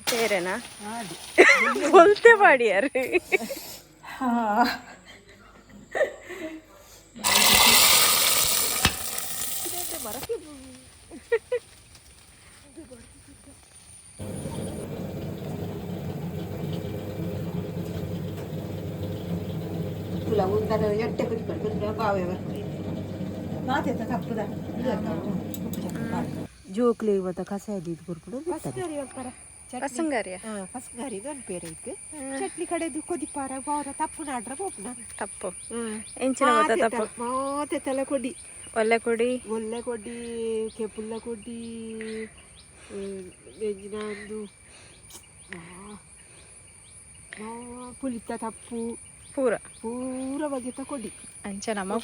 ತೇರೆನಾ ಬೊಲ್ತೆ ಪಾಡಿಯಾರು. ತುಲ ಉಂದನ ಎಟ್ಟೆ ಕುದಿಪಡು ಕುದಿನ ಬಾವೆ ಬರ್ಪುಂಡು ಮಾತೆತ್ತ ತಪ್ಪುದ. ಜೋಕ್ಲೆ ಇವತ್ತ ಕಸಾಯ ದೀದ್ ಕೊರ್ಪುಡು. ಕಸಂಗಾರಿಯ? ಕಸಂಗಾರಿ ಒಂದು ಪೇರು ಐತೆ. ಚಟ್ನಿ ಕಡೆದು ಕೊದಿಪಾರ ಬಾರ ತಪ್ಪು ನಾಡ್ರ ಪೋಪುನ. ತಪ್ಪು ಎಂಚಿನ ಗೊತ್ತಾ ತಪ್ಪು? ಮಾತೆ ತಲೆ ಕೊಡಿ. ಒಲ್ಲೆ ಕೊಡಿ. ಒಲ್ಲೆ ಕೊಡಿ, ಕೆಪುಲ್ಲ ಕೊಡಿ, ಎಂಜಿನ ಒಂದು ಪುಲಿತ ತಪ್ಪು. ಪೂರ. ಪೂರ ಬಗೆತ ಕೊಡಿ. ಅಂಚ ನಮ್ಮ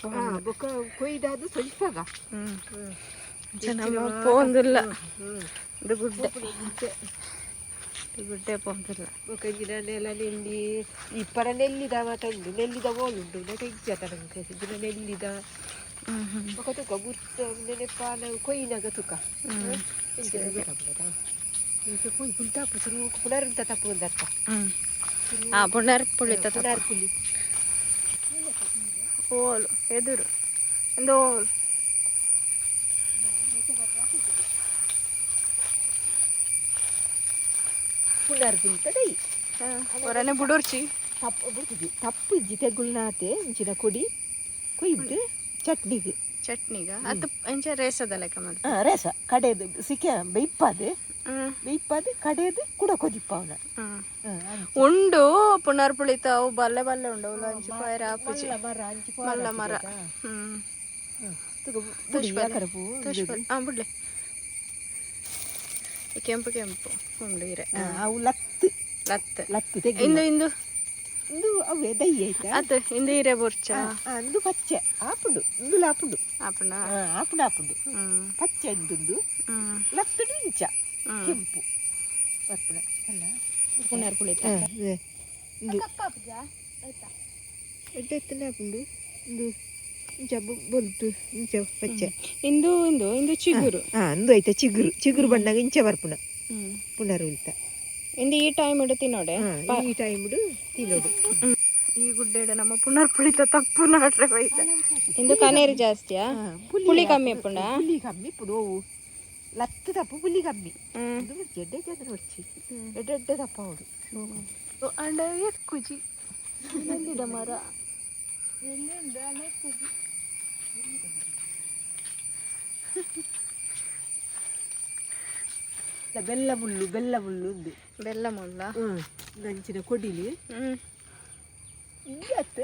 ಬೊಕ್ಕ ಕೊಯ್ದಾದು ಸ್ವಲ್ಪ. ಅಂಚ ನಮ್ಮ ಪೋಂದುಲ್ಲ. ಇದು ಗುಡ್ಡೆ, ಇದು ಗುಡ್ಡೆ ಪೋಂದುಲ್ಲ. ಬೊಕ್ಕ ಇಂಜಿನ ನೆಲ ನೆಲ್ಲಿ ಇಪ್ಪರ ನೆಲ್ಲಿದ ಮಾತ ಉಂಡು. ನೆಲ್ಲಿದ ಓಲುಂಡು ನೆಟ ಇಜ್ಜ ತನಕ ಇಂಜಿನ ನೆಲ್ಲಿದ. ಬೊಕ್ಕ ತುಕ ಗುರ್ತ ನೆನೆಪಾನ ಕೊಯ್ಯಿನಾಗ ತುಕ ಇಂಚಿನ ಗೊತ್ತಾಪುಂಡದ. ಇಂಚ ಕೊಯ್ ಪುಲ್ತಾಪು ಸುರು ಪುನರುಂತ ತಪ್ಪು ಒಂದರ್ಥ. ಆ ಪುನರ್ ಪುಳಿತ. ಪುನರ್ ಪುಲಿ. ಓಲು ಎದುರು ಒಂದು ಓಲು. ಪುನರ್ ಪುಲಿತ ದೈ. ಹೊರನೆ ಬುಡೋರ್ಚಿ. ತಪ್ಪು ಬುಡ್ತಿದ್ವಿ ತಪ್ಪು ಇಜ್ಜಿ ತೆಗುಲ್ನಾತೆ. ಇಂಚಿನ ಕೊಡಿ ಕೊಯ್ದು ಚಟ್ನಿಗೆ. ಚಟ್ನಿಗ ಅದು ಎಂಚ ರೇಸದ ಲೆಕ್ಕ ಮಾಡು? ಹಾಂ, ರೇಸ ಕಡೆದು ಸಿಕ್ಕ ಬೇಯ್ಪಾದು. ಬೇಯ್ಪಾದು ಕಡೆದು ಕೂಡ ಕೊದಿಪ್ಪವನ. ಉಂಡು ಪುನರ್ ಪುಳಿತ. ಅವು ಬಲ್ಲೆ ಬಲ್ಲೆ ಉಂಡು. ಅವು ಅಂಚಿ ಪೋಯರ ಆಪುಜಿ. ಮರ ಅಂಚಿ. ಮಲ್ಲ ಮರ. ಹಾಂ, ಬಿಡ್ಲೆ. ಈ ಕೆಂಪು ಕೆಂಪು ಉಂಡು ಇರೆ. ಅವು ಲತ್ತು. ಲತ್ತು. ಲತ್ತು ತೆಗ್ಗು. ಇಂದು ಇಂದು. ಇಂದು ಅವೇ ದೈ ಆಯ್ತಾ. ಅದು ಇಂದು ಹಿರೆ ಬೊರ್ಚ. ಅಂದು ಪಚ್ಚೆ ಆಪುಂಡು, ಇಂದುಲ ಆಪುಂಡು. ಆಪುಂಡ? ಆಪುಂಡು ಆಪುಂಡು. ಪಚ್ಚೆ ಇಂದುಂದು. ಲತ್ತುಡು ಇಂಚ ಕೆಂಪು ಬರ್ಪುಣ ಅಲ್ಲ. ಪುನರ್ ಪುಳಿತ. ಇಂದು ಎಡ್ಡೆ ಎತ್ತನೆ ಆಪುಂಡು. ಇಂದು ಇಂಚ ಬೊಲ್ತು ಇಂಚ ಪಚ್ಚೆ. ಇಂದು ಇಂದು ಇಂದು ಚಿಗುರು. ಹಾಂ, ಅಂದು ಐತೆ ಚಿಗುರು. ಚಿಗುರು ಬಣ್ಣಗ ಇಂಚ ಬರ್ಪುಣ ಪುನರ್ ಉಳಿತ. ಇಂದು ಈ ಟೈಮ್ ಇಡು ತಿನ್ನೋಡೆ. ಈ ಟೈಮ್ ತಿನ್ನೋದು. ಈ ಗುಡ್ಡೆಡ ನಮ್ಮ ಪುನರ್ ಪುಳಿತ ತಪ್ಪು ನಾಡ್ರೆ ಬೈದ. ಇಂದು ಕನೇರಿ ಜಾಸ್ತಿಯಾ? ಪುಳಿ ಕಮ್ಮಿ ಇಪ್ಪುಂಡ? ಪುಲಿ ಕಮ್ಮಿ ಇಪ್ಪುಡು. ಅವು ಲತ್ತು ತಪ್ಪು ಪುಲಿ ಕಮ್ಮಿ. ಇದು ಎಡ್ಡೆ ಜನ వచ్చಿ ಎಡ್ಡೆ ಎಡ್ಡೆ ತಪ್ಪ ಅವಡು. ಅಂಡ ಎಕ್ಕುಜಿ ನೆಲ್ಲಿದ ಮರ. ಬೆಲ್ಲ ಮುಳ್ಳು, ಬೆಲ್ಲ ಮುಳ್ಳು ಉಂದು. ಬೆಲ್ಲ ಮುಳ್ಳ. ನಂಚಿನ ಕೊಡಿಲಿ. ಇಂಜತ್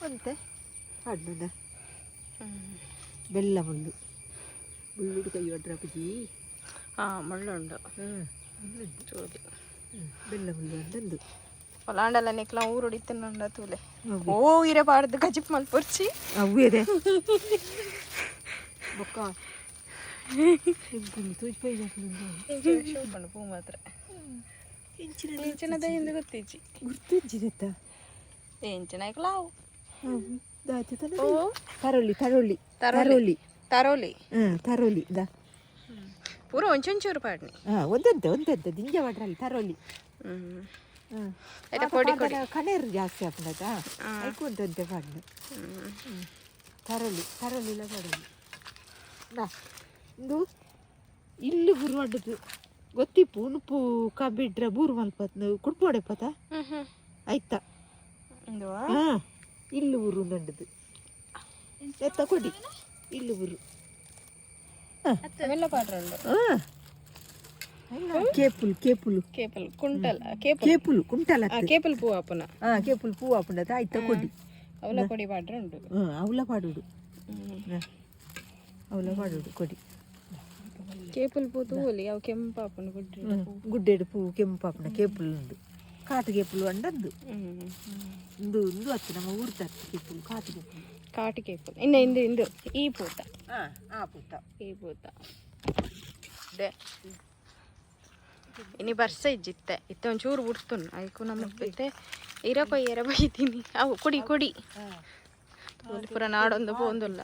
ಅಂತೆ ಅಡ್ಡದ ಬೆಲ್ಲ ಮುಳ್ಳು. ಮುಳ್ಳುಡು ಕೈ ಒಡ್ರಪುಜಿ. ಹಾ, ಮುಳ್ಳುಂಡು. ಚೂರು. ಬೆಲ್ಲ ಮುಳ್ಳು ಅಂತಂದು. ಹೊಲಾಂಡಲ ನಿಕ್ಲ ಊರುಡಿ ತಿನ್ನಂಡ ತೂಲೆ. ಓ, ಇರೆ ಪಾಡ್ದು ಕಜಿಪ್ ಮಲ್ಪೊರ್ಚಿ. ಅವ್ವೇದೆ ಬೊಕ್ಕ ತೂಜ್. ಪೂ ಮಾತ್ರ ಎಂಚಿನದ ಎಂದು ಗೊತ್ತಿಜ್ಜಿ. ಗುರ್ತಿಜ್ಜಿದತ್ತ. ಎಂಚಿನ ಐಕ್ಲಾವು. ಓ. ತರೋಲಿ ತರೋಲಿ. ತರೋಲಿ. ತರೋಲಿ. ತರೋಲಿ. ಹಾಂ, ತರೋಲಿ ದಾ. ಪೂರ ಒಂಚೊಂಚೂರು ಪಾಡ್ನಿ. ಹಾಂ, ಒಂದಂತೆ ಒಂದಂತೆ ದಿಂಜ ಮಾಡ್ರಲ್ಲಿ ತರೋಲಿ. ಹಾಂ. ಆಯ್ತಾ, ಕೊಡಿ ಕೊಡಿ. ಕಣೇರು ಜಾಸ್ತಿ ಆಪುಂಡತ, ಐಕು ಒಂದಂತೆ ಪಾಡ್ನು. ತರೋಲಿ ತರೋಲಿಲ್ಲ ಪಾಡಲಿ ನಾ. ಇಂದು ಇಲ್ಲು ಬುರುವಂಡದು ಗೊತ್ತಿಪ್ಪು. ಉಣುಪು ಕಬ್ಬಿಡ್ರ ಬೂರು ಮಲ್ಪತ್ ಕುಡ್ಪೋಡೆಪ್ಪತ. ಹ್ಮ್ ಹ್ಮ್ ಆಯ್ತಾ. ಇಂದು. ಹಾಂ, ಇಲ್ಲು ಬುರು ನಂಡದು ಎತ್ತ ಕೊಡಿ ಇಲ್ಲು ಬುರು. ಅವೆಲ್ಲ ಪಾಡ್ರುಂಡು. ಹಾಂ, ಕೇಪುಲ್ ಕೇಪುಲು. ಕೇಪಲ್ ಕುಂಟಲ್ ಕೇಪಲ್. ಕೇಪುಲು ಕುಂಟಲ. ಕೇಪಲ್ ಪೂ ಆಪುನ. ಹಾಂ, ಕೇಪುಲ್ ಪೂ ಆಪುಂಡತ, ಆಯ್ತ ಕೊಡಿ. ಅವಲ ಕೊಡಿ ಪಾಡ್ರುಂಡು. ಹಾಂ, ಅವಲ ಪಾಡುಡು. ಅವಲ ಪಾಡುಡು ಕೊಡಿ. ಕೇಪಲ್ ಪೂ ತೂವೊಲಿ. ಅವು ಕೆಂಪು ಆಪುಂಡು ಗುಡ್ಡೆ. ಗುಡ್ಡೆಡು ಪೂ ಕೆಂಪು ಆಪುಂಡ ಕೇಪುಲು ಉಂಡು. ಕಾಟು ಕೇಪುಲು ಅಂಡಂದು. ಇಂದು ಇಂದು ಅತ್ತು ನಮ್ಮ ಊರು ತತ್ತು ಕೇಪುಲು, ಕಾಟು ಕೇಪುಲು. ಕಾಟಿ ಕೇಪಲ್ ಇನ್ನು ಇಂದು ಇಂದು ಈ ಪೂತ. ಹಾಂ, ಆ ಪೂತ. ಈ ಪೂತ ದೆ ಇನಿ ಬರ್ಸ ಇಜ್ಜಿತ್ತೆ. ಇತ್ತೆ ಒಂಚೂರು ಬಿಡ್ತುನ್ ಐಕು ನಮ್ಮ ಇತ್ತೆ ಇರ ಕೊಯ್ಯರ ಬೈತೀನಿ. ಅವು ಕೊಡಿ ಕೊಡಿ ಪೂರ ನಾಡೊಂದು ಪೋಂದುಲ್ಲ.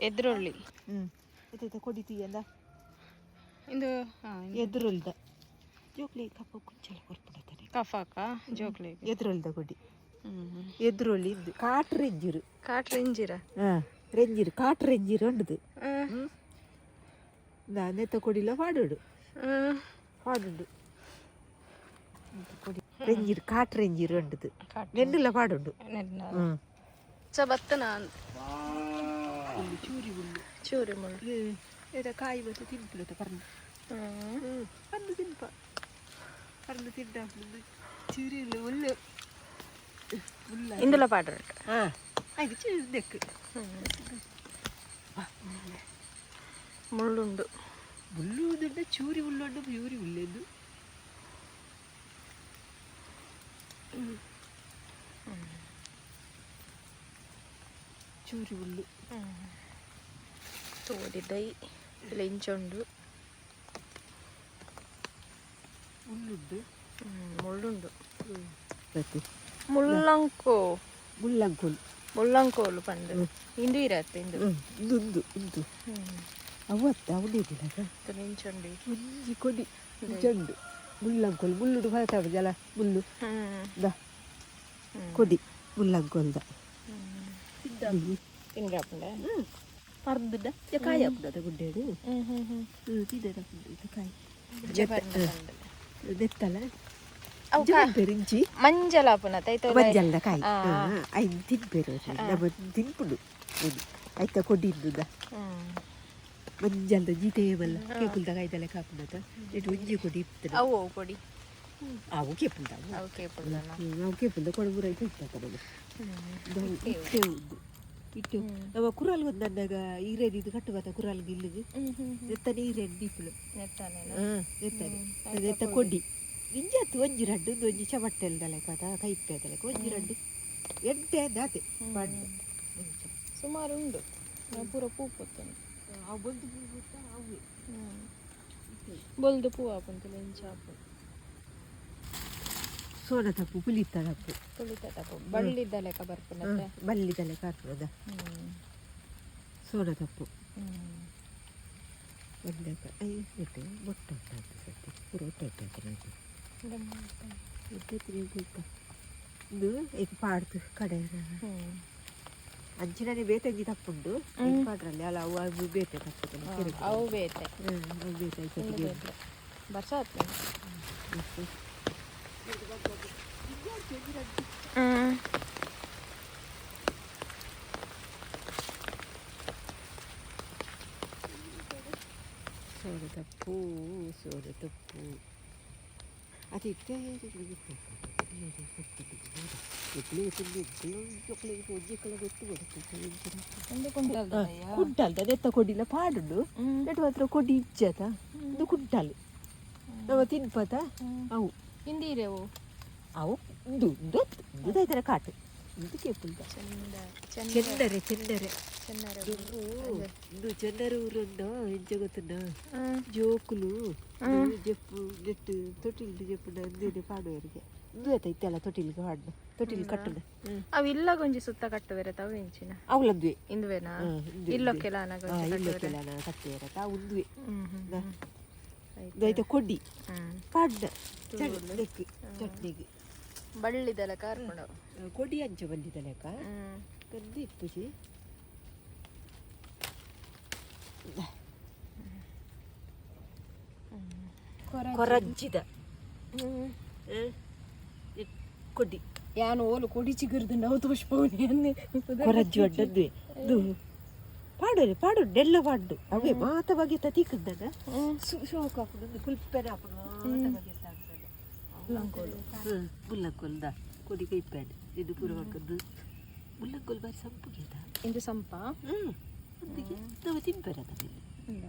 ಎದ್ರೊಳ್ಳಿ. ಹ್ಞೂ, ಆಯ್ತಾಯ್ತಾ, ಕೊಡಿ ತೀಯಲ್ಲ. ಇಂದು. ಎದುರುಲ್ದ ಜೋಕ್ಲಿ ಕಪ್ಪ ಕುಂಚಲ ಕೊರ್ಪುಂಡತಾನೆ. ಕಫಾಕ ಜೋಕ್ಲಿಗೆ. ಎದುರುಲ್ದ ಕೊಡಿ. ಎದುರೊಲಿ ಇಂದು ಕಾಟು ರೆಂಜಿರು. ಕಾಟ್ ರೆಂಜಿರ? ಹಾಂ, ರೆಂಜಿರು, ಕಾಟು ರೆಂಜಿರು ಉಂಡುದು. ನೆತ್ತ ಕೊಡಿಲ ಪಾಡುಡು. ಪಾಡುಂಡು ಕೊಡಿ ರೆಂಜಿರು, ಕಾಟು ರೆಂಜಿರು ಉಂಡುದು. ನೆನ್ನುಲ ಪಾಡುಂಡು. ಬತ್ತ ನಾನು. ಚೂರಿ ಮುಳ್ಳು. ಚೂರಿ ಮುಳ್ಳು. ಏಟ ಕಾಯಿ ಮತ್ತು ತಿನ್ಪುಲತ ಪರ್ದು. ಪರ್ದು ತಿನ್ಪ, ಪರ್ದು ತಿಂಡ ಚೂರಿ ಮುಳ್ಳು ಮುಳ್ಳ. ಇಂದುಲ ಪಾಡುಂಟು. ಹಾಂ, ಆಯ್ತು, ಚೂರಿ ನೆಕ್. ಮುಳ್ಳುಂಡು. ಮುಳ್ಳು ಉಂಡು, ಚೂರಿ ಮುಳ್ಳುಂಡು, ಪ್ಯೂರಿ ಮುಳ್ಳೆಂದು. ಚೂರಿ ಮುಳ್ಳು. ತೋಡಿ ದೈ ಇಂಚುಂಡು. ಮುಳ್ಳುಂಡು. ಮುಳ್ಳುಂಡು. ಮತ್ತೆ. ಮುಳ್ಳಂಕೋ. ಮುಳ್ಳಂಕೋಲು. ಮುಳ್ಳಂಕೋಲು ಪಂಡು ಇಂದು ಇರತ್ತೆ ಇಂದು. ಉಂದು ಉಂದು ಉಂದು ಅವತ್ತ ಅವನಿದಿಲ್ಲ. ಇಂಚುಂಡು. ಒಂಜಿ ಕೊಡಿ ಚೆಂಡು ಮುಳ್ಳಂಕೋಲು, ಮುಳ್ಳುಡು ಫಲತಾವ ಜಲ ಮುಳ್ಳು. The ಕೊಡಿ ಮುಳ್ಳಂಕೋಲ್ದ. ತಿಂದ್ರಾಪುಂಡ. ಪರ್ದುಂಡ ಕಾಯಿ ಹಾಪುಂಡದ ಗುಡ್ಡೇಡು ತಿಂದ ಕಾಯಿ ನೆತ್ತಲ ಇಂಚಿ. ಮಂಜಲ ಆಪುನ ತೈತ. ಮಂಜಲ್ದ ಕಾಯಿ ಐನ್ ತಿನ್ಪೇರು, ನಮ್ಮ ತಿನ್ಪುಂಡು ಐತ ಕೊಡಿ ಇಂದುದ. ಮಂಜಲ್ದ ಜೀತೆ ಬಲ್ಲ ಕೇಪುಲ್ದ ಕಾಯ್ದಲೆ ಕಾಪುಂಡತ ಇಟ್ಟು ಒಂಜಿ ಕೊಡಿ ಇರ್ತದೆ. ಅವು ಕೊಡಿ. ಅವು ಕೇಪುಲ್ದ. ಅವು ಕೇಪುಲ್ದನ. ಅವು ಕೇಪುಲ್ದ ಕೊಡಬುರ ಐತೆ ಇರ್ತದೆ. ಇಟ್ಟೆ ಉಂದು ಇಟ್ಟು ನಮ್ಮ ಕುರಲ್ ಒಂದು ಅಂದಾಗ ಈರೇನು ಇದು ಕಟ್ಟುವತ ಕುರಲ್ ಗಿಲ್ಲಿಗೆ ನೆತ್ತನೆ ಈರೇನು ದೀಪುಲು. ನೆತ್ತಾನೆ. ನೆತ್ತಾನೆ ನೆತ್ತ ಕೊಡಿ ಇಂಜತ್ತು ಒಂಜಿ ರಡ್ಡು ಒಂದು ಒಂಜಿ ಚಮಟ್ಟೆಲ್ದ ಲೆಕ್ಕ ಕೈಪೆ ಲೆಕ್ಕ ಒಂಜಿ ರಡ್ಡು ಎಂಟೆ ದಾತೆ ಪಾಡ್ದ. ಸುಮಾರು ಉಂಡು, ಪೂರ ಪೂ ಪೊತ್ತುಂಡು. ಅವು ಬಂದು ಪೂ ಅವು. ಬೊಲ್ದು ಪೂ ಆಪುಂತಲ್ಲ ಇಂಚ ಆಪುಂಡು. ಸೋನ ತಪ್ಪು, ಪುಲಿತ ತಪ್ಪು. ಪುಳಿತ ತಪ್ಪು ಬಳ್ಳಿದ ಲೆಕ್ಕ ಬರ್ಪುನತ್ತೆ. ಬಲ್ಲಿದ ಲೆಕ್ಕ ಹಾಕ್ತದ. ಸೋನ ತಪ್ಪು ಒಂದು ಲೆಕ್ಕ ಐದು ಮೊಟ್ಟೆ ಉಂಟಾಗ್ತದೆ ಸತ್ಯ ಪೂರ ಒಟ್ಟೆ ಉಂಟಾಗ್ತದೆ. ಇದು ಈಗ ಪಾಡ್ದು ಕಡೆ ಅಂಚಿನನೆ ಬೇತೆ ತಪ್ಪುಂಡು ಪಾಡ್ರಲ್ಲಿ ಅಲ್ಲ, ಅವು ಅವು ಬೇತೆ ತಪ್ಪು. ಅವು ಬೇತೆ. ಅವು ಬೇತೆ ಐತೆ. ಬರ್ಸಾತ್. ಸೋನ ತಪ್ಪು, ಸೋನ ತಪ್ಪು ಅದು ಇಟ್ಟೆ. ಕುಂಟಲ್ದ ನೆತ್ತ ಕೊಡಿಲ ಪಾಡುಂಡು. ನೆಟ್ ಮಾತ್ರ ಕೊಡಿ ಇಜ್ಜತ, ಇದು ಕುಂಟಲ್ ನಮ್ಮ ತಿನ್ಪತ ಅವು. ಇಂದಿರೇವು. ಅವು ಉಂದು ಉಂದು ಉಂದು ಐತರ ಕಾಟು ಇದು ಕೇಪುಲ್ದ. ಚೆನ್ನರೆ, ಚೆನ್ನರೆ. ಇಂದು ಚೆನ್ನರೆ ಊರುಂಡು ಎಂಚ ಗೊತ್ತುಂಡ? ಜೋಕುಲು ಜೆಪ್ಪು ನೆಟ್ಟು ತೊಟ್ಟಿಲ್ ಜೆಪ್ಪುಂಡ ಅಂದೇನೆ ಪಾಡುವರಿಗೆ ಇಂದು ಆತ ಇತ್ತೆಲ್ಲ ತೊಟ್ಟಿಲ್ಗೆ ಪಾಡ್ನ, ತೊಟ್ಟಿಲ್ ಕಟ್ಟುನ. ಅವು ಇಲ್ಲ, ಗೊಂಜಿ ಸುತ್ತ ಕಟ್ಟುವೆರೆ ತಾವು ಎಂಚಿನ? ಅವಲಂದುವೆ. ಇಂದುವೆನಾ? ಇಲ್ಲೊಕ್ಕೆಲ. ಇಲ್ಲೊಕ್ಕೆಲ ಕಟ್ಟುವೆರ ತಾವು ಉಂದುವೆ. ಇದು ಕೊಡಿ ಪಾಡ್ನ ಚಟ್ನಿಗೆ. ಬಳ್ಳಿದ ಲೆಕ್ಕ ಹಾರ್ಕೊಂಡು. ಕೊಡಿ ಅಂಚ ಬಲ್ಲಿದ ಲೆಕ್ಕ ಕಂದು ಇಪ್ಪುಜಿ. ಕೊರಂಚಿದ ಕೊಡಿ. ಯಾನು ಓಲು ಕೊಡಿ ಚಿಗುರ್ದು ನಾವು ತೋಷ್ಪೋನಿ ಅನ್ನಿ. ಕೊರಂಜಿ ಅಡ್ಡದ್ವೆ ಇದು ಪಾಡು ಪಾಡು ನೆಲ್ಲ ಪಾಡು ಅವೇ ಮಾತ ಬಗೆ ತೀಕಂದನ ಶೋಕ ಹಾಕುದು ಕುಲ್ಪೆನ ಹಾಕುದು ಮಾತ ಬಗೆ. ಮುಲ್ಲಂಕೋಲ್ದ ಕೊಡಿ ಕೈಪ್ಯಾನ್ ಇದು ಪೂರ ಹಾಕದ್ದು ಮುಲ್ಲಂಕೋಲ್ ಬಾರಿ ಸಂಪುಗೆದ. ಇಂದು ಸಂಪ. ಹ್ಞೂ, ಅಂದಿಗೆ ನಾವು ತಿನ್ಪೇರ ಅದರಲ್ಲಿ.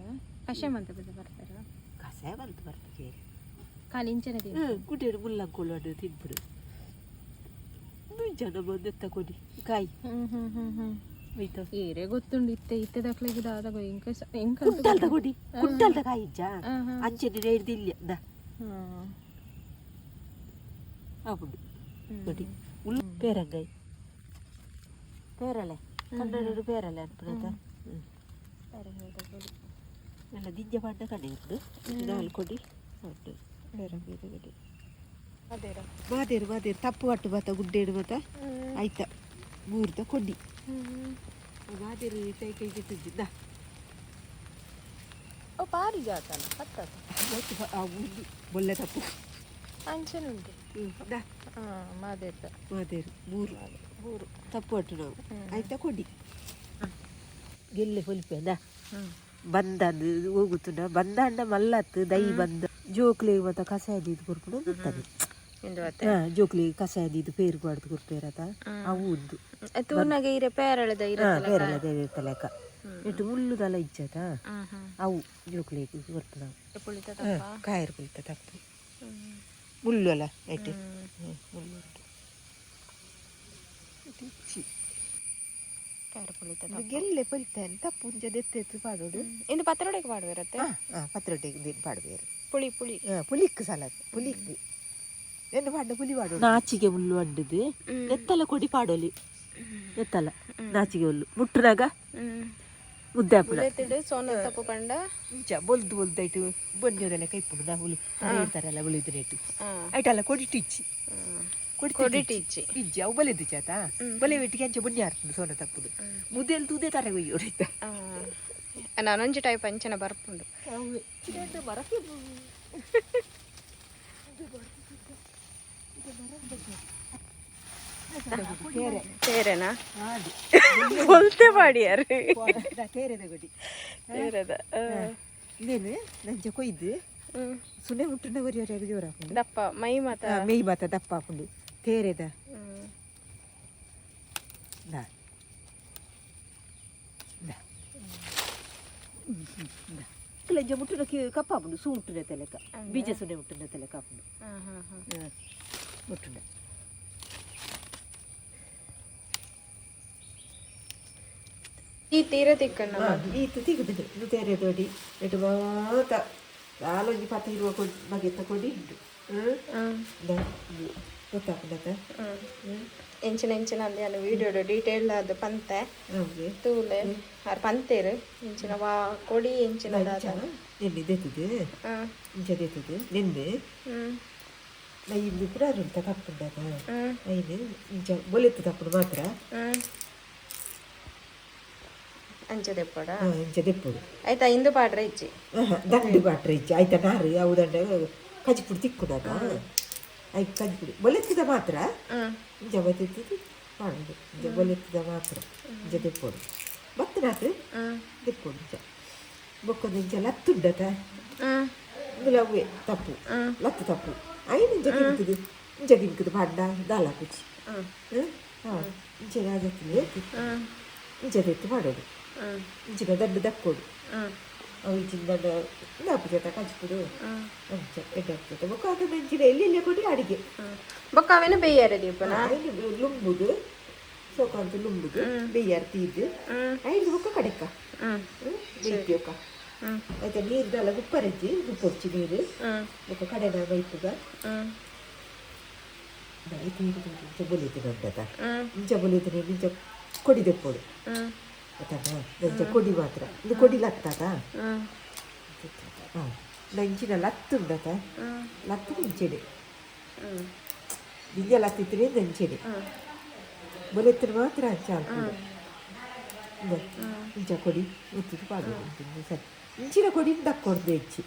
ಕಷಾಯ ಅಂತ ಬರ್ತಾರ. ಕಷಾಯ ಬಂತು ಬರ್ತದೆ. ಖಾಲಿ ಇಂಚನೆ. ಹ್ಞೂ, ಗುಡ್ಡೇಡು ಮುಲ್ಲಂಕೋಲು ಅದು ತಿನ್ಬಿಡು ಜನ ಬಂದೆತ್ತ ಕೊಡಿ ಕಾಯಿ. ಹೋಯ್ತು. ಏರೆ ಗೊತ್ತುಂಡು ಇತ್ತೆ ಇತ್ತೆ ದಾಖಲೆಗೆ ದಾದ ಇಂಕ ಇಂಕ. ಕುಂಟಲ್ದ ಕೊಡಿ, ಕುಂಟಲ್ದ ಕಾಯಿ ಇಜ್ಜ ಅಂಚನೆ ಹಿಡ್ದಿಲ್ಲ the ಆಪುಂಡು ಕೊಡಿ ಉಳ್ಳು ಪೇರಂಗಾಯಿ ಪೇರಳೆ, ಕನ್ನಡಡು ಪೇರಳೆ ಅನ್ಪುನತ. ಎಲ್ಲ ದಿಂಜ ಪಾಡ್ಡ ಕಡೆ ಉಂಡು ನಾಲ್ ಕೊಡಿ ಉಂಟು ಬೇರೆ ಬೇರೆ ಕಡೆ. ಅದೇರ. ಮಾದೇರು ಮಾದೇರು ತಪ್ಪು ಕಟ್ಟು ಬಾತ ಗುಡ್ಡೇಡು ಮಾತ ಆಯ್ತ ಮೂರ್ದ ಕೊಡಿ. ಮಾದೇರು ಕೈ ಕೈಗೆ ತಿಂದಿದ್ದ. ಓ ಪಾರಿಜಾತನ ಹತ್ತದ. ಬೊಲ್ಲೆ ತಪ್ಪು. ಅಂಚೆನುಂಟು. ದಾ. ಮಾದೇರ್ದ. ಮಾದೇರು ಮೂರು. ಮೂರು. ತಪ್ಪು ಕಟ್ಟು ನಾವು ಆಯ್ತಾ ಕೊಡಿ ಗೆಲ್ಲೆ ಹೊಲಿಪೆ ದಾ. ಬಂದದ್ದು ಹೋಗುತ್ತುಂಡ ಬಂದ ಅಂಡ ಮಲ್ಲತ್ತು ದೈ ಬಂದ ಜೋಕ್ಲಿ ಮತ್ತ ಕಸಾಯ ದೀದ್ ಕೊರ್ಪುಂಡು ಗೊತ್ತದೆ. ಇಂದು ಅತ್ತೆ. ಹಾ, ಜೋಕ್ಲಿ ಕಸಾಯ ದೀದ್ ಪೇರು ಬಾಡ್ದು ಕೊರ್ಪೇರತ ಅವು ಉಂದು. ತೂನಾಗ ಇರೆ ಪೇರಳೆದ ಇರೆ. ಹಾ, ಪೇರಲ ಇರ್ತಲೆಕ ಇಟ್ಟು ಮುಳ್ಳುದಲ ಇಜ್ಜತ ಅವು ಜೋಕ್ಲಿಗೆ ಕೊರ್ಪುನ. ಪುಳಿತ ತಪ್ಪ. ಕಾಯರ್ ಕುಳಿತ ತಪ್ಪು ಮುಳ್ಳು ಅಲ್ಲ ಐಟು ಮುಳ್ಳು ಉಂಟು. ಇದು ಇಚ್ಚಿ. ಕಾಯರ್ ಪುಳಿತ. ಇದು ಗೆಲ್ಲೆ ಪೊಲಿತಾನೆ ತಪ್ಪು ಉಂಜ ದೆತ್ತೆತ್ತು ಪಾಡೋಡು. ಇಂದು ಪತ್ರೊಡೆಗೆ ಪಾಡುವಿರತ್ತೆ. ಹಾ ಹಾ, ಪತ್ರೊಡೆಗೆ ಪಾಡಬೇರು. ಪುಳಿ ಪುಳಿ. ಪುಲಿಕ್ ಸಲಾದ್ ಪುಲಿಕ್ ಎನ್ನು ಪಾಡ ಪುಲಿ ಪಾಡೋಡು ನಾಚಿಗೆ ಮುಳ್ಳು ಅಂಡದು ನೆತ್ತಲ ಕೊಡಿ ಪಾಡೋಲಿ ನೆತ್ತಲ ನಾಚಿಗೆ ಹುಲ್ಲು ಮುಟ್ಟುನಾಗ ಮುದ್ದೆ ಹಾಪುನ. ಬುಲೆತಿಡು ಸೋನ ತಪ್ಪು ಪಂಡ. ಇಂಚ ಬೊಲ್ದು ಬೊಲ್ದು ಐಟು ಬೊಂಜೋದೆಲ್ಲ ಕೈಪುಡು ನಾ ಹುಲು ಇರ್ತಾರಲ್ಲ ಬೊಲಿದು ರೇಟು ಐಟಲ್ಲ ಕೊಡಿ ಟಿಚ್ಚಿ. ಕೊಡಿ. ಕೊಡಿ ಟಿಚ್ಚಿ. ಇಜ್ಜಿ ಅವು ಬಲೆದು ಚಾತ ಬಲೆ ಬೆಟ್ಟಿಗೆ ಅಂಚೆ ಬೊನ್ನಿ ಆರ್ತುಂಡು ಸೋನ ತಪ್ಪುದು ಮುದ್ದೆಲ್ ತೂದೆ ತರ ಒಯ್ಯೋಡೈತ. ನಾನೊಂಜಿ ಟೈಪ್ ಅಂಚನ ಬರ್ಪುಂಡು. ಮರಕ್ಕೆ ತೇರೆನಾ? ಬೊಲ್ತೆ ಪಾಡಿಯಾರು. ತೇರೆದ ಕೊಡಿ. ತೇರೆದ. ಇನ್ನೇನು ನಂಚ ಕೊಯ್ದು ಸುನೆ ಮುಟ್ಟುನ ಒರಿ ಒರಿ ಜೋರು ಹಾಕೊಂಡು. ದಪ್ಪ ಮೈ ಮಾತ. ಮೇಯ್ ಬಾತ ದಪ್ಪ ಹಾಕೊಂಡು ತೇರೆದ. ದಾ ದಾ ಲಂಜ ಮುಟ್ಟುನ ಕಪ್ಪ ಹಾಪುಂಡು ಸೂ ಮುಟ್ಟುನ ತಲೆಕ ಬೀಜ ಸುನೆ ಮುಟ್ಟುನ ತಲೆಕ ಹಾಪುಂಡು ಮುಟ್ಟುನ. ಈ ತೀರ ತಿಕ್ಕಣ್ಣ. ಈತ ತಿಗುದು ಇದು ತೇರೆ ದೊಡಿ ಎಟ್ಟು ಮಾತ ನಾಲೊಂಜಿ ಪತ್ತ ಇರುವ ಕೊಡಿ ಬಗೆತ್ತ ಕೊಡಿ ಉಂಟು ಗೊತ್ತಾಪುಂಡತ. ಎಂಚಿನ ಎಂಚಿನ ಅಂದೆ ನಾನು ವಿಡಿಯೋಡು ಡೀಟೇಲ್ ಅದು ಪಂತೆ. ಹೌದು. ತೂಲೆ ಆರ್ ಪಂತೇರು ಎಂಚಿನ ವಾ ಕೊಡಿ ಎಂಚಿನ ದಾದ. ನೆನ್ನೆ ದೆತ್ತದು ಇಂಚ ದೆತ್ತದು ನೆನ್ನೆ ನೈಂದು ಪೂರ ಉಂಟ ತಪ್ಪುಂಡತ ಐನು ಇಂಚ ಬೊಲೆತ್ತು ತಪ್ಪುಡು ಮಾತ್ರ. ಅಂಚೆ ದೆಪ್ಪಡ. ಇಂಚ ದೆಪ್ಪುಡು. ಆಯ್ತಾ ಇಂದು ಪಾಡ್ರೆ ಇಜ್ಜಿ. ದಂಡು ಪಾಟ್ರೆ ಇಜ್ಜಿ ಆಯ್ತಾ ನಾರು ಅವು ದಂಡ ಕಜಿಪುಡಿ ತಿಕ್ಕುಡಾಗ ಐಕ್ ಕಜಿಪುಡಿ ಬೊಲೆತ್ತಿದ ಮಾತ್ರ ಇಂಚ ಬತ್ತಿತ್ತು ಮಾಡುದು ಇಂಚ ಬೊಲೆತ್ತಿದ ಮಾತ್ರ ಇಂಚ ದೆಪ್ಪೊಡು ಬತ್ತನಾತು ದೆಪ್ಪೊಡು ಇಂಚ ಬೊಕ್ಕದ ಇಂಚ ಲತ್ತುಂಡತ ಇಂದುಲ ಅವೇ ತಪ್ಪು ಲತ್ತು ತಪ್ಪು ಐನು ಇಂಚ ಕಿಂಕುದು ಇಂಚ ಕಿಂಕುದು ಪಾಡ್ಡ ದಾಲ ಕುಚಿ ಹಾಂ ಇಂಚ ರಾಜತ್ತಿದೆ ಇಂಚ ತೆತ್ತು ಮಾಡೋದು ಇಂಚಿನ ದಂಡು ದಕ್ಕೋಡು ಅವು ಇಂಚಿನ ದಂಡ ಇಂದಾಪು ಜೊತೆ ಕಜಿಪುಡು ಅಂಚ ಎಡ್ಡೆ ಆಗ್ತದೆ ಬೊಕ್ಕ ಅದು ನಂಚಿನ ಎಲ್ಲೆಲ್ಲ ಕೊಡಿ ಅಡಿಗೆ. ಬೊಕ್ಕ ಅವೇನು ಬೇಯಾರ ದೀಪನ. ಐನು ಲುಂಬುದು ಸೋಕಾಂತ ಲುಂಬುದು ಬೇಯಾರ್ ತೀದು ಐದು ಬೊಕ್ಕ ಕಡೆಕ್ಕ ಬೇಯ್ತಿಯೊಕ್ಕ ಆಯ್ತಾ ನೀರು ದಾಲ ಉಪ್ಪರಜ್ಜಿ ಉಪ್ಪೊಚ್ಚಿ ನೀರು ಬೊಕ್ಕ ಕಡೆನ ಬೈಪುಗ ಇಂಚ ಬೊಲಿತು ಉಂಟದ ಇಂಚ ಬೊಲಿತು ಇಂಚ ಕೊಡಿ ದೆಪ್ಪೊಡು ಗೊತ್ತಾತಾ ನಂಚ ಕೊಡಿ ಮಾತ್ರ ಇದು ಕೊಡಿ ಲತ್ತಾತ ಹಾಂ ನಂಚಿನ ಲತ್ತುಂಡತ ಲತ್ತು ಮುಂಚೆನೆ ದಿಂಜ ಲತ್ತಿತ್ತೇ ನಂಚೆನೆ ಬೊಲೆತ್ತಿನ ಮಾತ್ರ ಅಂಚ ಅಲ್ಪುಡು ಇಂಚ ಕೊಡಿ ಒತ್ತುದು ಪಾಡೋದು ಸರಿ ಇಂಚಿನ ಕೊಡಿ ದಕ್ಕೊಡ್ದು ಹೆಚ್ಚಿ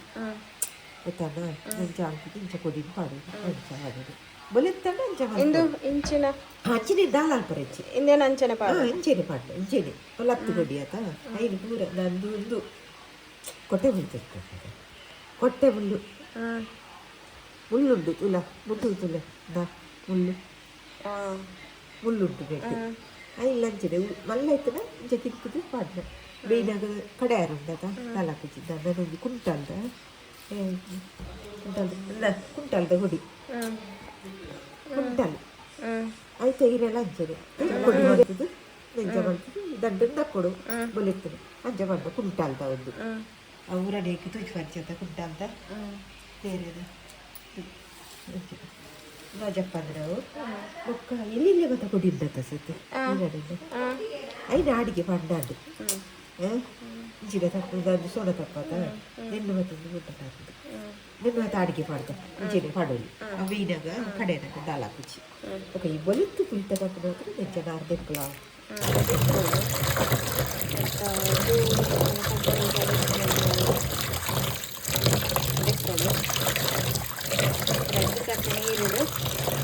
ಗೊತ್ತಾನ ನಂಚ ಅಲ್ಪುದು ಇಂಚ ಕೊಡಿ ಪಾಡೋದು ಅಂಚ ಪಾಡೋದು ಬೊಲೆತ್ತಂಡ ಅಂಚ. ಇಂದು ಇಂಚಿನ. ಅಂಚಿನ ದಾಲ ಅಲ್ಪರ ಹೆಚ್ಚಿ. ಇಂದೇನು ಅಂಚನೆ ಪಾಡ. ಅಂಚೆನೆ ಪಾಡ್ಲ ಇಂಚೆನೆ ಲತ್ತು ಕೊಡಿ ಆತ ಐನು ಪೂರ ನಂದು ಒಂದು ಕೊಟ್ಟೆ ಮುಳ್ಳು ಕೊಟ್ಟೆ ಮುಳ್ಳು ಮುಳ್ಳುಂಡು ತುಲ ಮುಟ್ಟು ತುಲ ದಾ ಮುಳ್ಳು ಮುಳ್ಳುಂಟು ನೆಟ್ಟು ಐನ್ ಲಂಚನೆ ಮಲ್ಲ ಇತ್ತನ ಇಂಚ ತಿಕ್ಕುದು ಪಾಡ್ಲ ಬೇಯ್ನಾಗ ಕಡೆ ಉಂಡತ ದಾಲ ಕುಚ್ಚಿದ್ದ ನಾನೊಂದು ಕುಂಟಲ್ದ ಕುಂಟಲ್ದ ಕುಂಟಲ್ದ ಹುಡಿ ಕುಂಟಲ್ ಆಯ್ತು ಇರೆಲ್ಲ ಅಂಚನೆ ಕೊಡಿ ಮಾಡ್ತದೆ ನಂಜ ಮಾಡ್ತದೆ ದಂಡನ್ ದಕ್ಕೊಡು ಬೊಲೆತ್ತನೆ ಅಂಚ ಮಾಡ್ದ ಕುಂಟಲ್ದ ಒಂದು ಅವರನೇಕೆ ತುಜ್ ಪರಿಚಯ ಕುಂಟಲ್ದ ಬೇರೆದ ರಾಜಪ್ಪ ಅಂದ್ರೆ ಅವು ಬೊಕ್ಕ ಎಲ್ಲೆಲ್ಲಿ ಗೊತ್ತ ಕೊಡಿ ಉಂಡತ್ತ ಸತ್ತು ಐನ ಅಡಿಗೆ ಪಂಡಾಂಡು ಇಂಚಿದ ತಪ್ಪು ಸೋಡ ತಪ್ಪಾತ ನೆನ್ನು ಮತ್ತೊಂದು ಗುಡ್ಡ ನೆನ್ನು ಮತ್ತೆ ಅಡಿಗೆ ಪಾಡ್ದ ಇಂಚಿನ ಪಾಡೋಲಿ ಅವು ಈನಾಗ ಕಡೆನಾಗ ದಾಲ ಕುಚ್ಚಿ ಓಕೆ. ಈ ಬಲಿತ್ತು ಪುಳಿತ ತಪ್ಪು ಮಾತ್ರ ನೆಂಚ ನಾರು ದೆಕ್ಕಲ. ದೆಕ್ಕೊಡು ರಡ್ಡ್ ಸರ್ತಿ ನೀರುಡು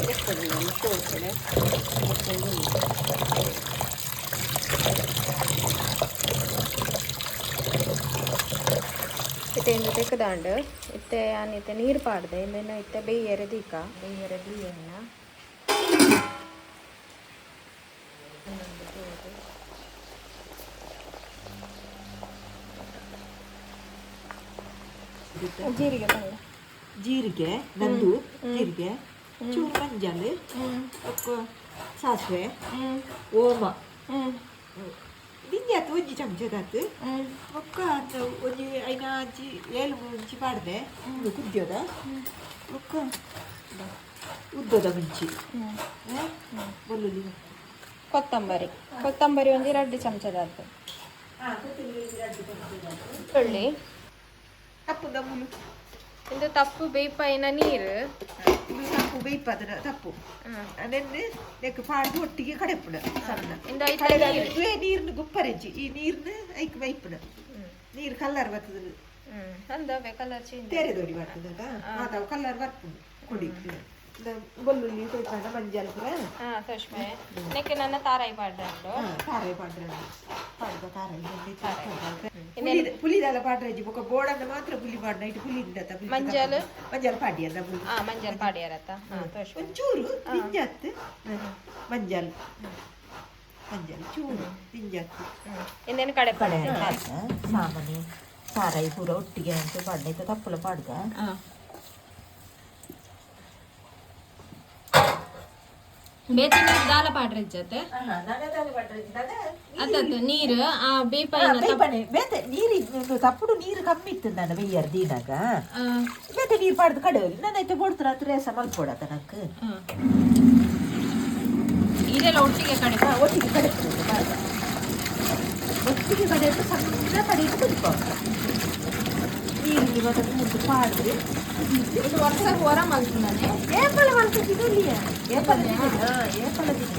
ದೆಕ್ಕೊಡು ನಾನು ಸೋಸೆಡೆ ದೆಕ್ಕೊಂದು. ಇತ್ತೆ ಇಂದು ತೆಕ್ಕದಾಂಡ್ ಇತ್ತೆ ಯಾನ್ ಇತ್ತೆ ನೀರು ಪಾಡ್ದೆ. ಇಂದೆನ ಇತ್ತೆ ಬೇಯ್ಯರೆ ದೀಕ, ಬೇಯ್ಯರೆ ದೀಯನ್ನ. ಜೀರಿಗೆ ಪಂಡ. ಜೀರಿಗೆ ನಂದು, ಜೀರಿಗೆ ಚೂರು, ಮಂಜಲ್, ಬೊಕ್ಕ ಸಾಸಿವೆ, ಓಮ ದಿಂಜಾತ್ ಒಂಜಿ ಚಮಚದಾತ್. ಬೊಕ್ಕ ಒಂಜಿ ಐನ ಅಂಚಿ ಏಳು ಮುಂಚಿ ಪಾಡ್ದೆ. ಉಂದು ಕುದ್ಯೋದ ಬೊಕ್ಕ ಉದ್ದದ ಮುಂಚಿ, ಬೆಳ್ಳುಳ್ಳಿ. ಕೊತ್ತಂಬರಿ, ಕೊತ್ತಂಬರಿ ಒಂಜಿ ರಡ್ಡ್ ಚಮಚದಾತ್. ಬೆಳ್ಳುಳ್ಳಿ. ತಪ್ಪುದ ಮುಲು. ಇಂದು ತಪ್ಪು ಬೇಯ್ಪಾಯಿನ ನೀರು. ಇದು ತಪ್ಪು ಬೇಯ್ಪಾದನ ತಪ್ಪು ನೆನ್ನೆ ನೆಕ್ ಪಾಡ್ದು ಒಟ್ಟಿಗೆ ಕಡೆಪುಣ ಸಣ್ಣ. ಇಂದು ಐತ ನೀರು. ಇದುವೇ ನೀರ್ನ ಗುಪ್ಪರೆಜ್ಜಿ, ಈ ನೀರ್ನ ಐಕ್ ಬೈಪುಣ ನೀರು ಕಲ್ಲರ್ ಬರ್ತದ. ಅಂದವೆ ಕಲರ್ ಚೇಂಜ್. ತೇರೆ ದೊಡಿ ಬರ್ತದ, ಮಾತಾವು ಕಲ್ಲರ್ ಬರ್ಪುಂಡು. ಕೊಡಿ ಬೆಳ್ಳುಳ್ಳಿ ಕೊಯ್ಪಾಂಡ ಮಂಜಲ್ ಪೂರ. ಹಾ, ತೋಷ್ಮೆ ನೆಕ್ಕೆ ನನ್ನ ತಾರಾಯಿ ಪಾಡ್ರಂಡು. ತಾರಾಯಿ ಪಾಡ್ರೆ, ಪಾಡ್ದ ತಾರಾಯಿ. ಪುಲಿದಲ್ಲ ಪಾಡ್ರೆಜ್ಜಿ. ಬೊಕ ಬೋಡನ್ನ ಮಾತ್ರ ಪುಲಿ ಪಾಡ್ನ ಇಟ್ಟು ಪುಲಿ ಉಂಡತ್ತ. ಮಂಜಲ್? ಮಂಜಲ್ ಪಾಡಿಯಲ್ಲ ಪುಲಿ. ಹಾ, ಮಂಜಲ್ ಪಾಡ್ಯಾರತ್ತ. ಹಾ, ತೋಷ್ಮೆ. ಒಂಚೂರು ದಿಂಜತ್ ಮಂಜಲ್, ಮಂಜಲ್ ಚೂರು ದಿಂಜತ್. ಇಂದೇನು ಕಡೆ. ಕಡೆ ಸಾಮಾನ್ಯ ತಾರಾಯಿ ಪೂರ ಒಟ್ಟಿಗೆ ಅಂತ ಪಾಡ್ನ ಇತ್ತ ತಪ್ಪಲ ಪಾಡ್ದ. ಬೇತೆ ನೀರು ದಾಲ ಪಾಡ್ರೆಜ್ಜತೆ ಅತ್ತತ್ತು ನೀರು ಆ ಬೇಪಾಯಿನ ತಪ್ಪು. ಬೇಪನೆ ಬೇತೆ ನೀರು ತಪ್ಪುಡು ನೀರು ಕಮ್ಮಿ ಇತ್ತು ನಾನು ಬೆಯ್ಯರ್ ದೀನಾಗ. ಬೇತೆ ನೀರು ಪಾಡ್ದು ಕಡೆ ನಾನು ಐತೆ ಬೋಡ್ತಾರ ಹತ್ರ ರೇಸ ಮಲ್ಪೋಡತ ನಂಗೆ. ಇದೆಲ್ಲ ಒಟ್ಟಿಗೆ ಕಡೆ. ಒಟ್ಟಿಗೆ ಕಡೆ, ಒಟ್ಟಿಗೆ ಕಡೆ ಸಣ್ಣ ಕಡೆ ಕುದಿಪ ನೀರು ಮತ್ತೆ ಮುಂದೆ ಪಾಡ್ದು. ಇದು ವರ್ಷ ಹೊರ ಮಲ್ಪುನಾನೆ. ಏಪಲ ಮಲ್ಪುತ್ತಿದ್ದಲ್ಲಿಯ ಏಪಲ, ಏಪಲ ದಿನ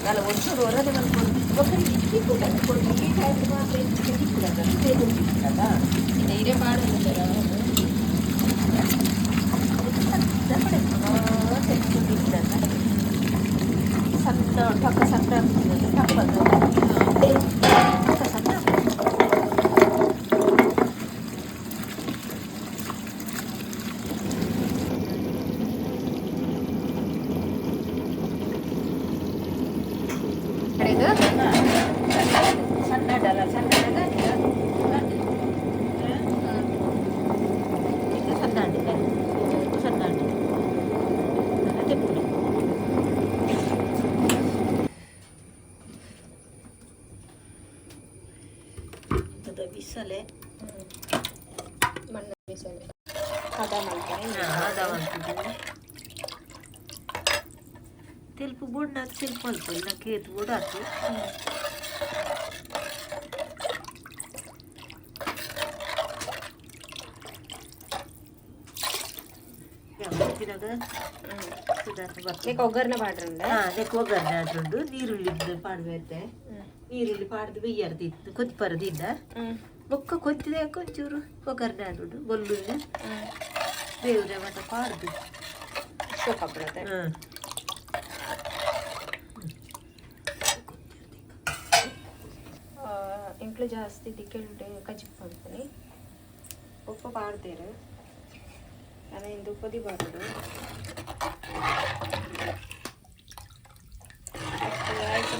ಅಲ್ಲ, ವರ್ಷದ ಹೊರಗೆ ಮಲ್ಪೊಡು. ಒಬ್ಬರಿಗೆ ತಿಕ್ಕುದ ಕೊಡು ಈ ಟೈಮ್ ಮಾತ್ರ ತಿಕ್ಕುದ ತಿಕ್ಕುದ. ಇದೆ ಇರೆ ಪಾಡುದು. ಸಣ್ಣ ಪಕ್ಕ ಸಣ್ಣ ತಪ್ಪದು ಪಕ್ಕ ಸಣ್ಣ. ಇದು ಸಣ್ಣ ಅಲ್ಲ, ಸಣ್ಣ ಸಣ್ಣ ಸಣ್ಣ ತೆಪ್ಪುಡು. ಬಿಸಲೆ. ಮಣ್ಣು ಬಿಸಲೆ ಹದ ಮಲ್ಪನೆ. ತೆಲ್ಪು ಬೊಣ್ಣ ತೆಲ್ಪು ಅಲ್ಪ ಇಲ್ಲ ಕೇತು ಬೋಡಾತು. ನೆಕ್ ಒಗ್ಗರಣೆ ಪಾಡ್ರಂಡ. ನೆಕ್ ಒಗ್ಗರಣೆ ಆದ್ರುಂಡು. ನೀರುಳ್ಳಿ ಪಾಡ್ಬೇತೆ, ನೀರುಳ್ಳಿ ಪಾಡ್ದು ಬೆಯ್ಯರ್ದಿತ್ತು ಕೊತ್ತಿಪರದಿಂದ. ಬೊಕ್ಕ ಕೊತ್ತಿದೆ ಒಂಚೂರು ಒಗ್ಗರಣೆ ಆಡುಂಡು, ಬೆಳ್ಳುಳ್ಳಿ ಬೇವ್ರೆ ಮಟ್ಟ ಪಾಡ್ದು. ಸೋಕಾಪುರತೆ. ಎಂಕ್ಲು ಜಾಸ್ತಿ ದಿಕ್ಕೆಲ್ಡ್ ಕಜಿಪು ಮಲ್ಪುನಿ. ಉಪ್ಪು ಪಾಡ್ದೇರು ನಾನು ಇಂದು, ಉಪ್ಪದಿ ಪಾಡೋಡು. ಆಯ್ತು,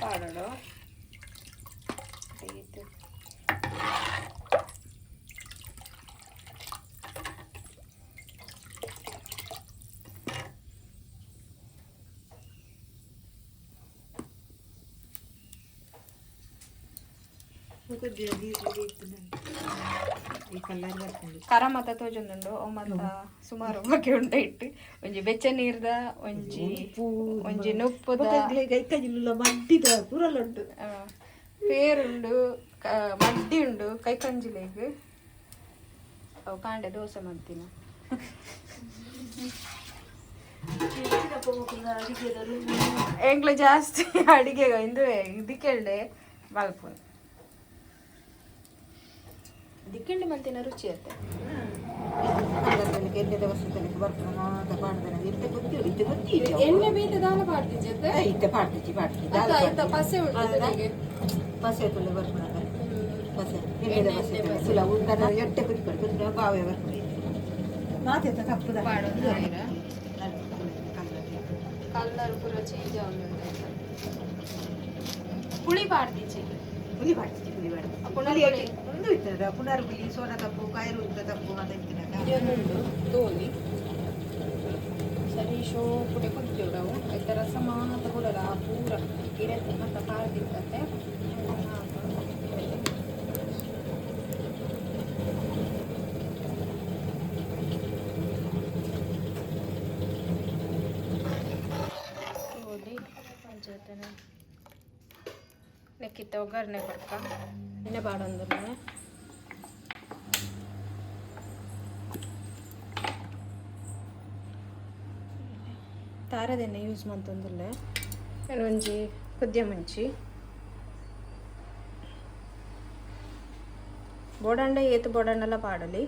ಪಾಡೋಡು ಇದು. ಕೊದ್ದಿನ ನೀರುಳ್ಳಿ ಇತ್ತು ಈ ಕಲ್ಲರ್ ಬರ್ಕೊಂಡು. ಕರ ಮತ ತೋಜೊಂದುಂಡು. ಅವು ಮತ ಸುಮಾರು ಬಗೆ ಉಂಡ ಇಟ್ಟು ಒಂಜಿ ಬೆಚ್ಚ ನೀರ್ದ, ಒಂಜಿ ಒಂಜಿ ನುಪ್ಪುದ. ಐಕಜಿಲ್ಲ ಮಡ್ಡಿದ ಪೂರಲ್ಲ ಉಂಟು. ಪೇರುಂಡು, ಮಡ್ಡಿ ಉಂಡು ಕೈ ಕಂಜಿಲೆಗ್. ಅವು ಕಾಂಡೆ ದೋಸೆ ಮಾಡ್ತೀನಿ. ಎಂಕ್ಲ ಜಾಸ್ತಿ ಅಡಿಗೆ ಇಂದು ದಿಕ್ಕೆಂಡೆ ಮಲ್ಪುನು. ದಿಕ್ಕೆಂಡೆ ಮಲ್ತಿನ ರುಚಿ ಅತ್ತೆ. ಎಣ್ಣೆದ ವಸ್ತು ಬರ್ಪುನ ಮಾತ ಪಾಡ್ದನ ಇತ್ತೆ ಗೊತ್ತಿಲ್ಲ, ಇತ್ತೆ ಗೊತ್ತಿಲ್ಲ. ಎಣ್ಣೆ ಬೇತೆ ದಾಲ ಪಾಡ್ತಿಜ್ಜತ್ತೆ? ಇತ್ತೆ ಪಾಡ್ತಿಚ್ಚಿ, ಪಾಡ್ತಿ. ಐತ ಪಸೆ ಉಂಟು ಜೊತೆಗೆ. ಪಸೆ ತುಲೆ ಬರ್ಪುನ ಪಸೆ, ಎಣ್ಣೆದ ಪಸೆ ತುಲ ಉಂದನ ಎಟ್ಟೆ ಕುದಿ ಪಡ್ತು ಬಾವೆ ಬರ್ಪುನ ಮಾತೆತ್ತ ತಪ್ಪುದ. ಕಲರ್ ಪೂರ ಚೇಂಜ್ ಆವೊಂದುಂಡು. ಪುಳಿ ಪಾಡ್ದಿಜ್ಜಿ? ಪುಲಿ ಪಾಡ್ತಿಚ್ಚಿ, ಪುಲಿ ಪಾಡ್ತಿ. ಪುನರ್ ಪುಳಿ. ಉಂದು ಇತ್ತದ ಪುನರ್ ಪುಲಿ, ಸೋನ ತಪ್ಪು, ಕಾಯರು ಉದ್ದ ತಪ್ಪು ಮಾತ ಇತ್ತಿನ. ಉಂಡು ತೋಲಿ ಸರಿ ಶೋಪುಡೆ ಕುದ್ಯೋಡವು. ಐತ ರಸ ಮಾತ ಬುಡಲ, ಆ ಪೂರ ಇರೆತ್ತೆ ಮಾತ ಪಾಡ್ದಿತ್ತತೆ. ತೋಲಿ ಪಂಚಾಯತನ ನೆಕ್ಕಿತ್ತ ಒಗ್ಗರಣೆ ಕೊಡ್ಕ ಎಣ್ಣೆ ಪಾಡೊಂದುಲ್ಲೆ. ತಾರದೆಣ್ಣೆ ಯೂಸ್ ಮಂತೊಂದುಲ್ಲೆ. ಒಂಜಿ ಕುದ್ಯ ಮುಂಚಿ ಬೋಡಂಡ ಏತ್ ಬೋಡಂಡಲ ಪಾಡಲಿ.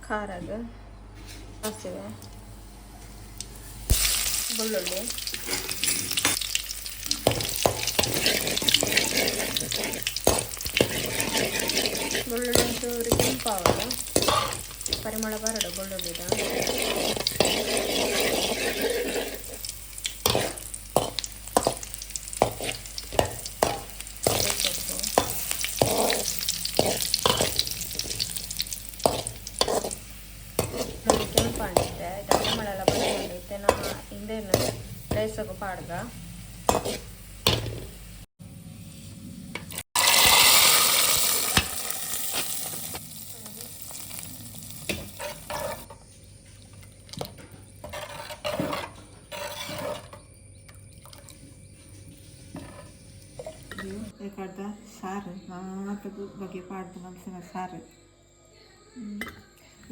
ಖಾರಗ್ ಸಾಸಿವೆ, ಬೆಳ್ಳುಳ್ಳಿ, ಬೆಳ್ಳುಳ್ಳಿ ಒಂಚೂರು ಕೆಂಪಾವಡು, ಪರಿಮಳ ಬರಡು ಬೆಳ್ಳುಳ್ಳಿದ. ಸೊಪ್ಪು ನೋಡಿ ಕೆಂಪಾಣಿತ್ತೆ, ಪರಿಮಳ ಎಲ್ಲ ಬಂದ್ಕೊಂಡೈತೆ. ನಾ ಹಿಂದೇನು ರೈಸಗು ಪಾಡ್ಗ. ಬೇಕಾದ ಸಾರು ಮಾತ ಬಗೆ ಪಾಡ್ದು ಮನ್ಸಿನ ಸಾರು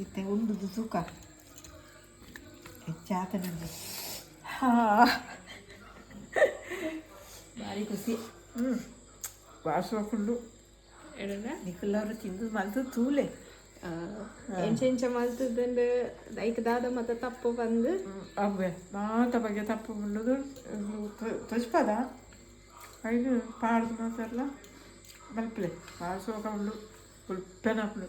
ಇತ್ತೆ ಉಂಡುದು ತೂಕ ಹೆಚ್ಚಾತನಂದು. ಭಾರಿ ಖುಷಿ. ಹ್ಞೂ ವಾಸೋಕುಂಡು. ನಿಖಿಲವರು ತಿಂದು ಮಲ್ತು ತೂಲೆ. ಎಂಚ ಎಂಚ ಮಲ್ತದಂಡು, ಐಕ್ ದಾದ ಮತ್ತ ತಪ್ಪು ಬಂದು. ಅವ್ವೆ ಮಾತ ಬಗ್ಗೆ ತಪ್ಪು ಉಂಡುದು ತೊಜ್ಪದ ಐನು ಪಾಡ್ದು ಮಾತೆಲ್ಲ ಮಲ್ಪಲೆ. ವಾಸೋಕ ಉಂಡು, ಉಲ್ಪೆನಪ್ಪುಂಡು.